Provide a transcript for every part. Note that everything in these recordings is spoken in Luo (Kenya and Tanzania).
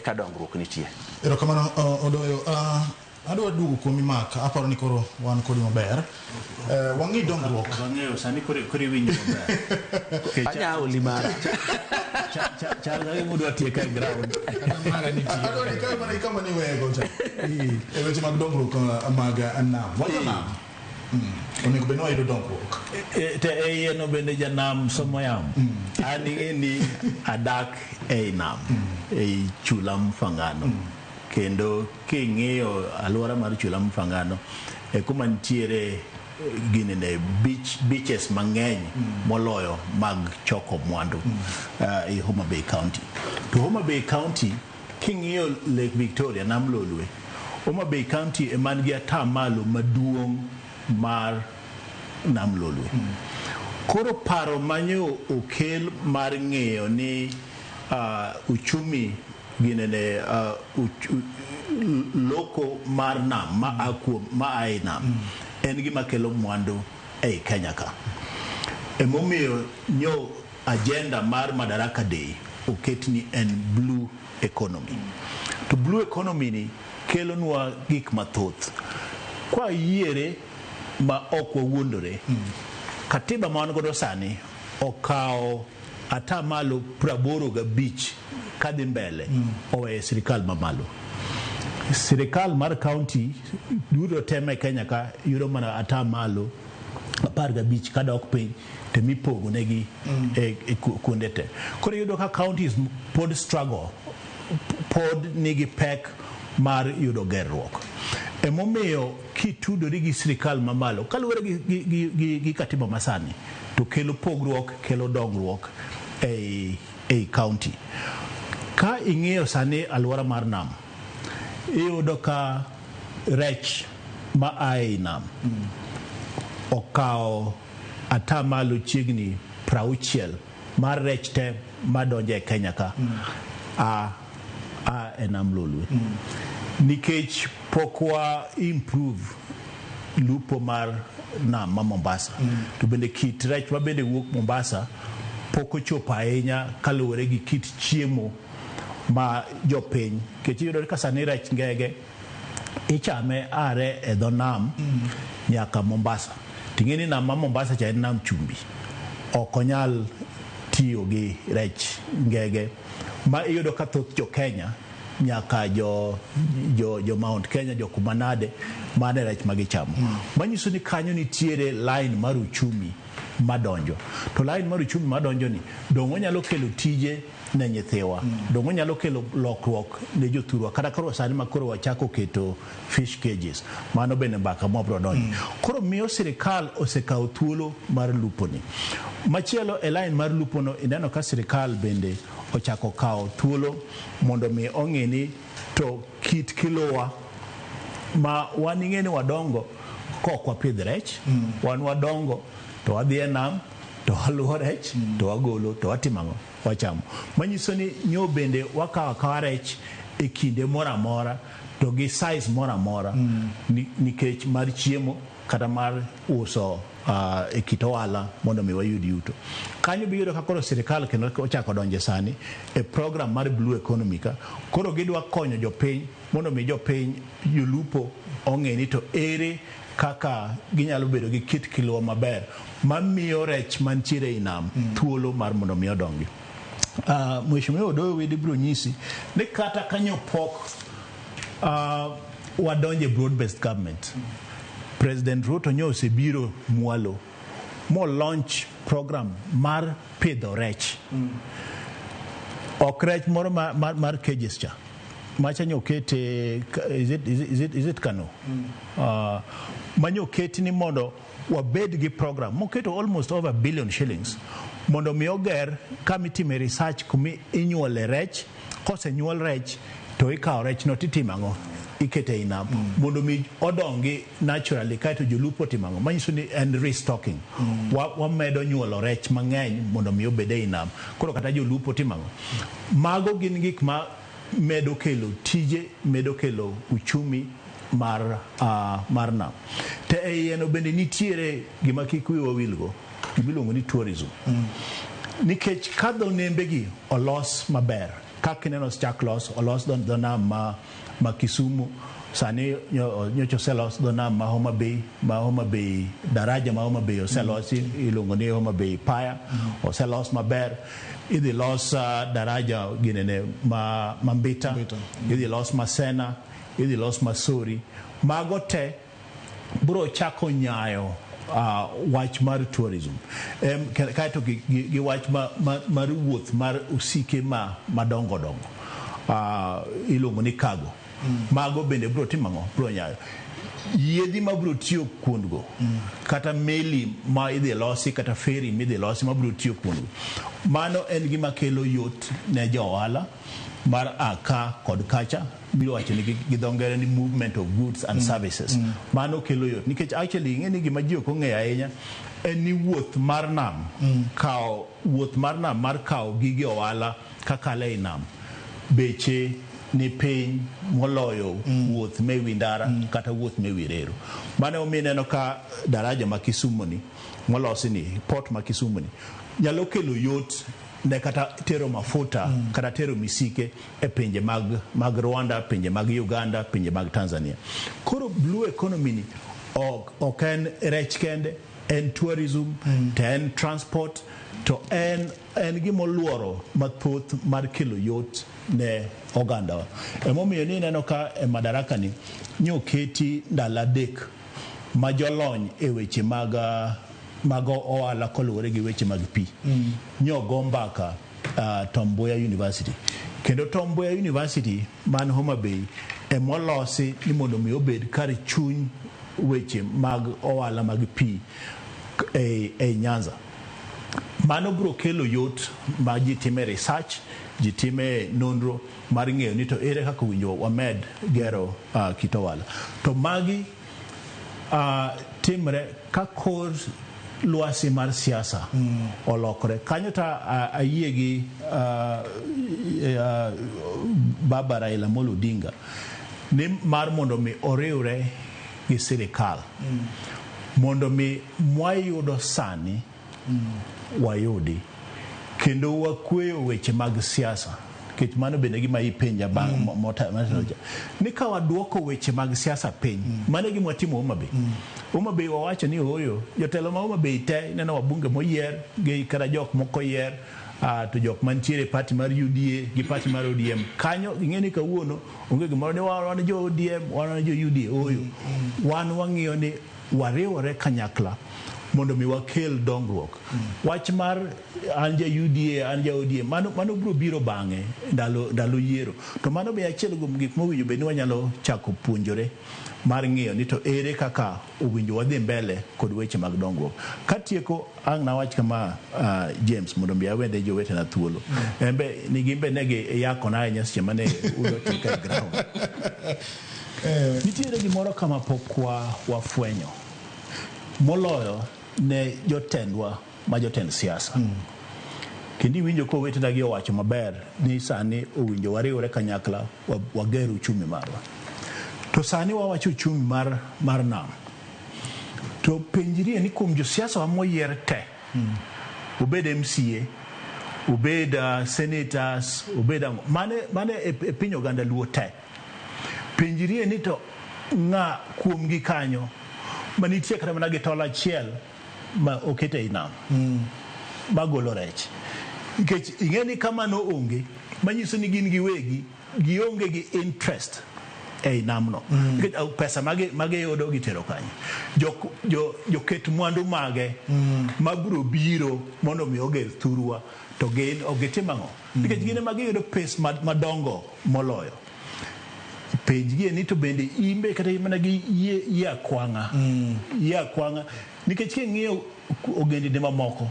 eka dongruok nitie. Erokamano Odoyo. Adwa duogo kuomi Mark, aparo ni koro wan kodi maber. Wang'i dongruok. Wang'eyo sani koro koro iwinjo maber. Anya oli mara. Chal ka gima udwa tieka e ground. Adwa ni kawe mana kama ni wego cha. E weche mag dongruok mag nam. Wacho nam. Onego bed ni wayudo dongruok. Te e iye no bende janam somo yamo. An ing'e ni adak ei nam, ei chula Mfangano. Kendo king'iyo alwora mar chula Mfangano, e kuma nitiere ginene beaches mang'eny moloyo mag choko mwandu e Homa Bay County. To Homa Bay County king'iyo Lake Victoria, Nam Lolwe, Homa Bay County ema nigi atamalo maduong' mar Nam Lolwe. Koro paro manyo okel mar ng'eyo ni uchumi ginene loko mar nam ma a kuom ma a e nam en gima kelo mwandu ei Kenya ka. Emomiyo nyo agenda mar Madaraka Day oket ni en blue economy. To blue economy ni kelonwa gik mathoth. Kwa yiere ma ok wawuondore, katiba ma wan godo sani okawo atamalo 85 kadhi mbele oweyo sirikal mamalo. Sirikal mar county duto te e Kenya ka yudo mana atamalo 15 kadok piny to mipogo negi e kuonde te. Koro iyudo ka counties pod struggle, pod nigi pek mar yudo gerruok. Emomiyo kitudori gi sirikal mamalo kaluwore gi katiba masani to kelo pogruok, kelo dongruok ei county. Ka ing'iyo sani alwora mar nam, iyudo ka rech ma a ei nam okawo atamalo chiegni 60 mar rech te madonjo e Kenya ka a e Nam Lolwe. Nikech pok wa improve lupo mar nam ma Mombasa. To bende kit rech ma bende wuok Mombasa pok ochopo ahinya kaluwore gi kit chiemo ma jopiny. Nikech iyudo ka sani rech ngege ichame are e dho nam nyaka Mombasa. Ting'e ni nam ma Mombasa cha en nam chumbi. Ok onyal tiyo gi rech ngege ma iyudo ka thoth jo Kenya nyaka jo Mount Kenya, jo kuma nade, mano e rech ma gichamo. Manyiso ni kanyo nitiere line mar uchumi madonjo. To line mar uchumi madonjo ni dong' onyalo kelo tije ne nyithiwa. Dong' onyalo kelo lokruok ne jothurwa. Kata koro sani ma koro wachako keto fish cages. Mano bende mbaka mwabro donjo. Koro miyo sirikal osekawo thuolo mar lupo ni. Machielo e line mar lupo no ineno ka sirikal bende ochako kawo thuolo mondo mi ong'i ni to kit kiluwa ma wan ing'e ni wadongo kok wapidh rech, wan wadongo to wadhi e nam to waluwo rech to wagolo to watimo ang'o? Wachamo. Manyiso ni nyo bende wakawo akawa rech e kinde moro amora to gi size moro amora nikech mar chiemo kata mar uso e kit ohala mondo mi wayud yuto. Kanyo biyudo ka koro sirikal kendo ochako donje sani e program mar blue economy ka koro gidwa konyo jopiny mondo mi jopiny jolupo ong'e ni to ere kaka ginyalo bedo gi kit kiluwa maber mamiyo rech mantiere ei nam thuolo mar mondo mi odongi. Mheshimiwa Odoyo Wede biro nyisi ni kata kanyo pok wadonje broad based government, President Ruto nyo osebiro mwalo mo launch program mar pidho rech. Ok rech moro mar cages cha. Macha nyo okete, is it Kano? Manyo oketi ni mondo wabed gi program moketo almost over billion shillings mondo mi oger kama itime research kumi inyuole rech. Kosenyuol rech to ikawo rech no titimo ang'o? Ikete ei nam mondo mi odongi naturally, kaeto jolupo timo ang'o? Manyiso ni en restocking. Wamedo nyuolo rech mang'eny mondo mi obed ei nam. Koro kata jolupo timo ang'o? Mago gin gik ma medo kelo tije, medo kelo uchumi mar nam. To e iye no bende nitiere gima kik wiwa wilgo, gimiluongo ni tourism. Nikech ka dho nembe gi olos maber, Kaka ineno osechak los, olos dho nam ma Kisumu, sani nyocha oselos dho nam ma Homa Bay, ma Homa Bay, daraja ma Homa Bay oselosi, iluongo ni Homa Bay Pier, oselos maber. Idhi los daraja ginene ma Mbita, idhi los Masena, idhi los Masori. Mago te bro chako nyayo wach mar tourism kaeto gi wach mar wuoth mar osike ma madongo dongo iluongo ni cargo. Mago bende bro timo ang'o? Bro nyayo yiedhi ma bro tiyo kuondgo, kata meli ma idhi losi, kata ferry midhi losi ma bro tiyo kuondgo. Mano en gima kelo yot ne jo ohala mar a ka kod kacha, miwacho ni gi dho ngere ni movement of goods and services. Mano kelo yot nikech actually ing'e ni gima ji ok ong'eyo ahinya en ni wuoth mar nam, kawo wuoth mar nam mar kawo gige ohala kakalo ei nam, beche ni piny moloyo wuoth me wi ndara kata wuoth me wi reru. Mano emomiyo ineno ka daraja ma Kisumu ni molosi ni, port ma Kisumu ni nyalo kelo yot ne kata tero mafuta, kata tero misike e pinje mag Rwanda, pinje mag Uganda, pinje mag Tanzania. Koro blue economy ni ok en rech kende, en tourism, to en transport, to en gimoluoro mathoth mar kelo yot ne ogandawa. Emomiyo ni ineno ka e Madaraka ni nyoketi ndalo 3 ma jolony e weche mag ohala koluwore gi weche mag pi nyogo mbaka Tom Mboya University. Kendo Tom Mboya University man Homa Bay emolosi ni mondo mi obed kar chuny weche mag ohala mag pi e Nyanza. Mano biro kelo yot ma ji time research, ji time nonro mar ng'eyo ni to ere kaka owinjo wamed gero kit ohala. To magi timre ka kor lwasi mar siasa olokore. Kanyo ta ayie gi Baba Raila Amolo Odinga ni mar mondo mi oriwre gi sirikal mondo mi mwayudo sani wayudi kendo wakweyo weche mag siasa. Nikech mano bende gima ipenja bang' ni ka waduoko weche mag siasa piny, mano e gima watimo Homa Bay. Homa Bay wawacho ni ooyo, jotelo ma Homa Bay te ineno wabunge moyier gi kata jok moko oyier, to jok mantiere e party mar UDA gi party mar ODM. Kanyo ing'e ni kawuono onge gimoro ni wan jo ODM, wan jo UDA, ooyo. Wan wang'iyo ni wariwore kanyakla mondo mi wakel dongruok. Wach mar an ja UDA, an ja ODM, mano biro biro bang'e ndalo yiero. To mano be achiel kuom gik mowinjo bed ni wanyalo chako puonjore mar ng'iyo ni to ere kaka owinjo wadhi mbele kod weche mag dongruok. Katieko ang' nawach kama, James, mondo mi awene jowetena thuolo. Embe ni gimbe ne gi yakona ahinya seche mane udo tika e ground. Nitiere gimoro kama pok wafwenyo moloyo ne jotendwa ma jotend siasa. Kendo iwinjo ka owetena gi owacho maber ni sani owinjo wariwre kanyakla wager uchumi marwa. To sani wawacho uchumi mar nam. To penjrie ni kuom josiasa wa moyier te, obed MCA, obed senators, obed ang'o, mane e piny oganda Luo te. Penjrie ni to ng'a kuomgi kanyo manitie kata mana gi tol achiel ma okete ei nam magolo rech. Nikech ing'e ni kamano onge, manyiso ni gin giwegi gionge gi interest ei namno. Nikech pesa magiyudo gitero kanyo. Joket mwandu mage mabiro biro mondo mi oger thurwa to gin ok gitim ang'o? Nikech gin ema giyudo pes madongo moloyo. Penjgie ni to bende imbe kata mana gi yie akwang'a. Yie akwang'a. Nikech king'iyo ogendini mamoko,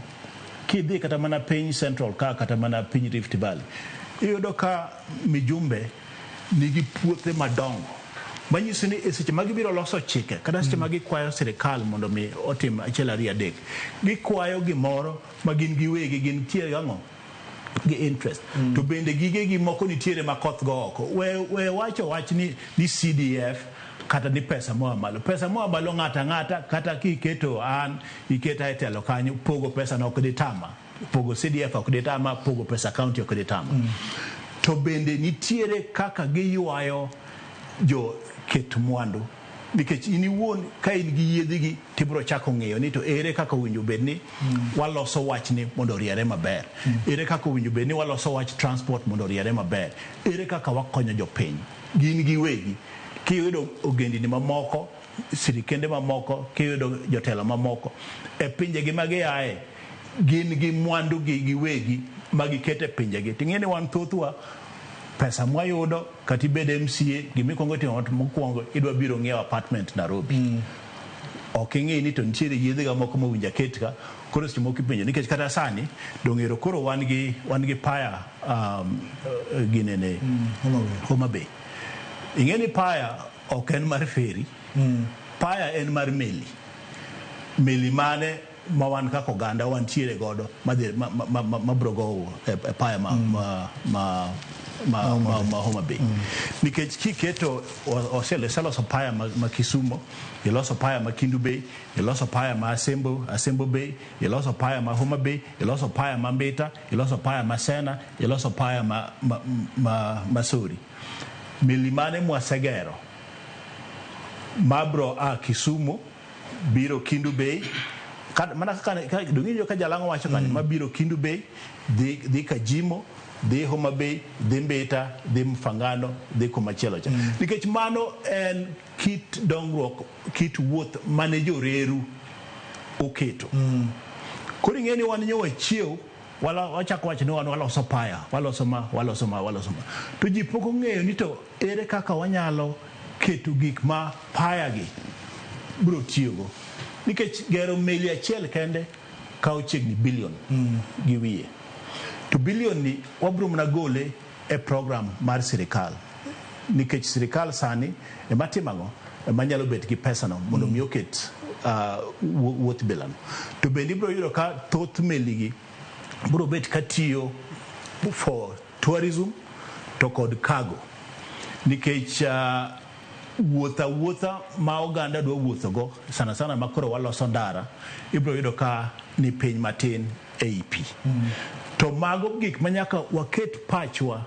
kidhi kata mana piny Central ka kata mana piny Rift Valley, iyudo ka mijumbe nigi puothe madongo manyiso ni e seche ma gibiro loso chike kata seche ma gikwayo sirikal mondo mi otim achiel ariyo adek, gikwayo gimoro ma gin giwegi gintie gang'o gi interest. To bende gigegi moko nitiere ma koth go oko. We wacho wach ni CDF kata ni pesa moa malo. Pesa moa malo ng'ata ng'ata kata kiketo an iketa e telo kanyo, pogo pesa no ok ditama. Pogo CDF ok ditama, pogo pesa county ok ditama. To bende nitiere kaka giywayo jo ket mwandu, nikech in iwuon ka in gi yiedhigi tibiro chako ng'iyo ni to ere kaka owinjo bed ni waloso wachni mondo oriere maber, ere kaka owinjo bed ni waloso wach transport mondo oriere maber, ere kaka wakonyo jopiny gin giwegi. Kiyudo ogendini mamoko, sirikende mamoko, kiyudo jotelo mamoko e pinjegi ma giaye, gin gi mwandu gi giwegi ma giketo e pinjegi. Ting'e ni wan thothwa pesa mwayudo, kata ibed MCA, gimikwongo timo mokwongo idwa biro ng'iewo apartment Nairobi. Ok ing'i ni to nitiere yedhe ga moko mowinjo aket ka. Koro seche moko ipenjo nikech kata sani dong' ero koro wan gi paya ginene Homa Bay. Homa Bay. Ing'e ni paya ok en mar ferry, paya en mar meli. Meli mane ma wan kaka oganda wantiere godo madhi ma bro gowo e paya ma Homa Bay? Nikech kiketo iseloso paya ma Kisumo, iloso paya ma Kendu Bay, iloso paya ma Asembo Bay, iloso paya ma Homa Bay, iloso paya ma Mbita, iloso paya ma Sena, iloso paya ma Sori. Meli mane mwasegero mabro a Kisumu biro Kendu Bay, mana kaka dong' ka Jalang'o wacho kanyo, mabiro Kendu Bay dhi Kajimo, dhi Homa Bay, dhi Mbita, dhi Mfangano, dhi kumachielo cha, nikech mano en kit dongruok, kit wuoth mane joreru oketo. Koro ing'e ni wan nyo wachiew wala wachako wacho ni wan waloso paya, waloso ma, waloso ma, waloso ma, to ji pok ong'eyo ni to ere kaka wanyalo keto gik ma paya gi biro tiyogo, nikech gero meli achiel kende kawo chiegni bilion gi wiye, to bilion ni wabiro mana gole e program mar sirikal, nikech sirikal sani ema timo ang'o, ema nyalo bet gi pesano mondo mi oket wuoth bilano. To bende ibiro yudo ka thoth meligi biro bet ka tiyo for tourism to kod cargo, nikech wuoth awuotha ma oganda dwa wuothogo sana sana ma koro waloso ndara, ibiro yudo ka ni piny matin ei pi. To mago gik ma nyaka waket pachwa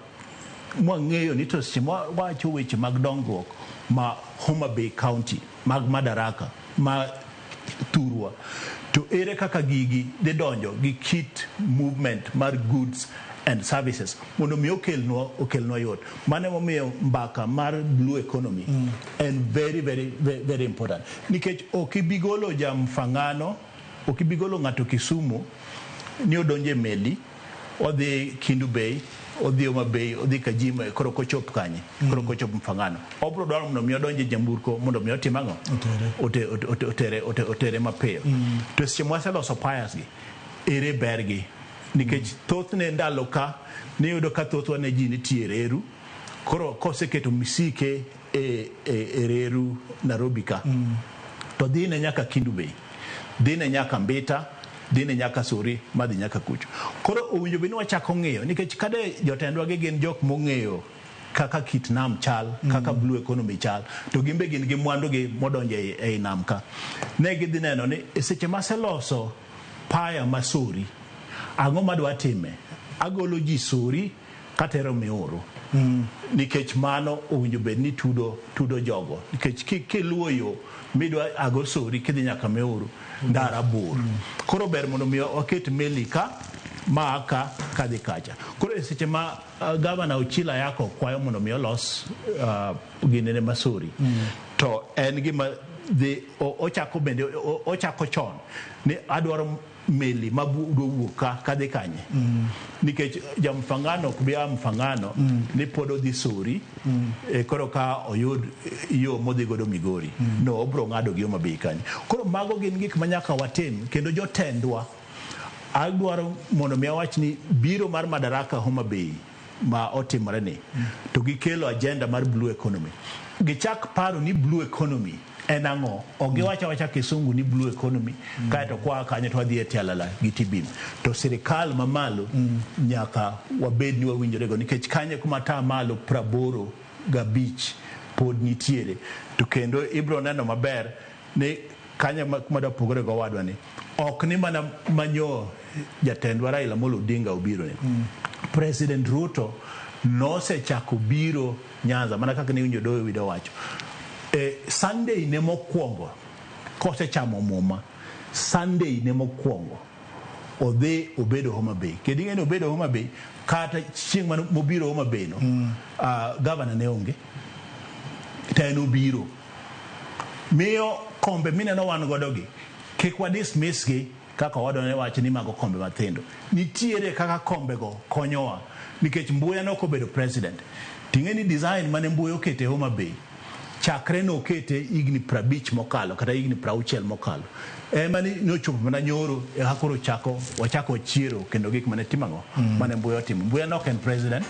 mwang'eyo ni to seche ma wacho weche mag dongruok ma Homa Bay County, mag Madaraka ma thurwa, to ere kaka gigi dhi donjo gi kit movement mar goods and services mondo mi okelnwa yot. Mano emomiyo mbaka mar blue economy en very, very, very, very important, nikech ok ibi golo ja Mfangano, ok ibi golo ng'ato Kisumu ni odonjo e meli odhi Kendu Bay, odhi Homa Bay, odhi Kajima, koro kochop kanye? Koro kochop Mfangano, obro dwaro mondo mi odonj e nyamburko mondo mi otim ang'o? Otere mapiyo. To seche mwaseloso payas gi, ere bergi? Nikech thothne ndalo ka niyudo ka thothwa ne ji nitie e reru, koro koseketo misike e reru Nairobi ka, to dhine nyaka Kendu Bay, dhine nyaka Mbita, dhine nyaka Sori, madhi nyaka kucho. Koro owinjo bed ni wachako ng'iyo, nikech kade jotendwa gi gin jok mong'eyo kaka kit nam chal, kaka blue economy chal, to gin be gin gi mwandu gi modonjo ei nam ka, ne gidhi neno ni e seche maseloso paya ma Sori, ang'o madwa time? Agolo ji Sori katero Miuru, nikech mano owinjo bed ni tudo jogo, nikech kiluwo yo midwa ago Sori kidhi nyaka Miuru, ndara bor. Koro ber mondo mi waket meli ka ma ka kadhi kacha. Koro e seche ma gavana Ochila Ayacko kwayo mondo mi olos ginene Masori, to en gima dhi ochako bende ochako chon ni adwaro meli ma dwa wuok ka kadhi kanye, nikech jamfangano ok bi a Mfangano ni pod odhi Sori, koro ka oyud yo modhi godo Migori, no obro ng'ado gi Homa Bay kanyo. Koro mago gin gik ma nyaka watim, kendo jotendwa, adwaro mondo mi awach ni biro mar Madaraka Homa Bay ma otimore ni, to gikelo agenda mar blue economy, gichak paro ni blue economy en ang'o. Ok giwacho awacha kisungu ni blue economy, kaeto kwa kanyo to wadhi e tialala gi tibim. To sirikal mamalo nyaka wabed ni wawinjorego, nikech kanyo kuma 85% pod nitiere. To kendo ibiro neno maber ni kanyo kuma dwapogore go owadwa ni ok ni mana manyo jatendwa Raila Amolo Odinga obiro ni President Ruto. Nosechako biro Nyanza mana kaka ne winjo Doyo Wido wacho. Sunday ne mokwongo kosechamo muma, Sunday ne mokwongo odhi obedo Homa Bay. Kendo ing'e ni obedo Homa Bay kata chieng' mane mobiro Homa Bay no, gavana ne onge. To en obiro. Miyo kombe mineno wan godo gi, kik wa dismiss gi kaka owadwa ne wacho ni mago kombe mathindo. Nitiere kaka kombe go konyowa nikech Mbuya ne ok obedo president. Ting'e ni design mane Mbuya okete Homa Bay chakre nokete higni 50 mokalo kata higni 60 mokalo ema ni nochopo mana nyoro eka koro chako wachako chiero kendo gik mane timo ang'o mane Mbuya otimo. Mbuya ne ok en president.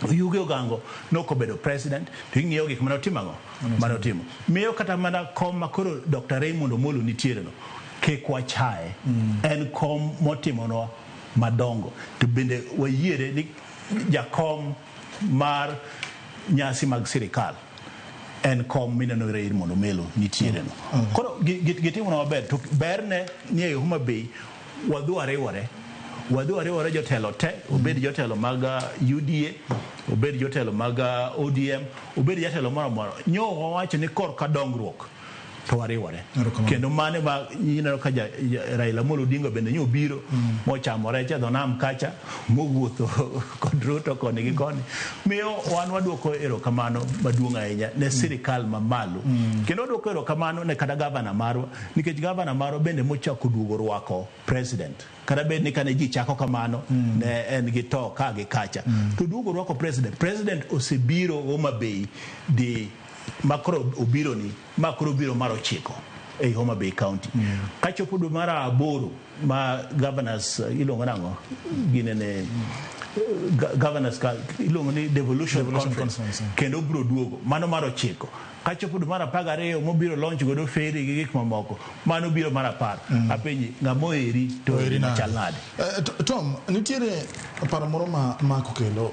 Oyugi Ogango ne ok obedo president to ing'iyo gik mane otimo ang'o mane otimo. Miyo kata mana kom ma koro Dr. Raymond Omolo nitiere no kik wachaye. En kom motimonwa madongo to bende wayiere ni jakom mar nyasi mag sirikal en kom mineno Raymond Omolo nitiere no. Koro gitimonwa maber to berne ni e Homa Bay wadhi wariwore. Wadhi wariwore jotelo te, obed jotelo mag UDA, obed jotelo mag ODM, obed jatelo moro amora. Nyo wawacho ni korka dongruok to wariwore. Kendo mane ma ineno ka Raila Amolo Odinga bende nyo obiro mochamo rech e dho nam kacha mowuotho kod Ruto koni gi koni. Miyo wan waduoko erokamano maduong' ahinya ne sirikal mamalo. Kendo waduoko erokamano ne kata gavana marwa nikech gavana marwa bende mochako duogo rwako president. Kata bed ni kane ji chako kamano ne en gi to ka gi kacha. To duogo rwako president. President osebiro Homa Bay di makoro obiro ni makoro obiro mar 9 ei Homa Bay County. Kachopo dwe mar 8 ma governors iluongo nang'o ginene governors iluongo ni devolution conference kendo obiro duogo mano mar 9. Kachopo dwe mar 12 mobiro launch godo ferry gi gik mamoko mano biro mar 10. Apenji ng'ama oeri to oeri machal nade? Tom, nitiere paro moro ma Mark okelo.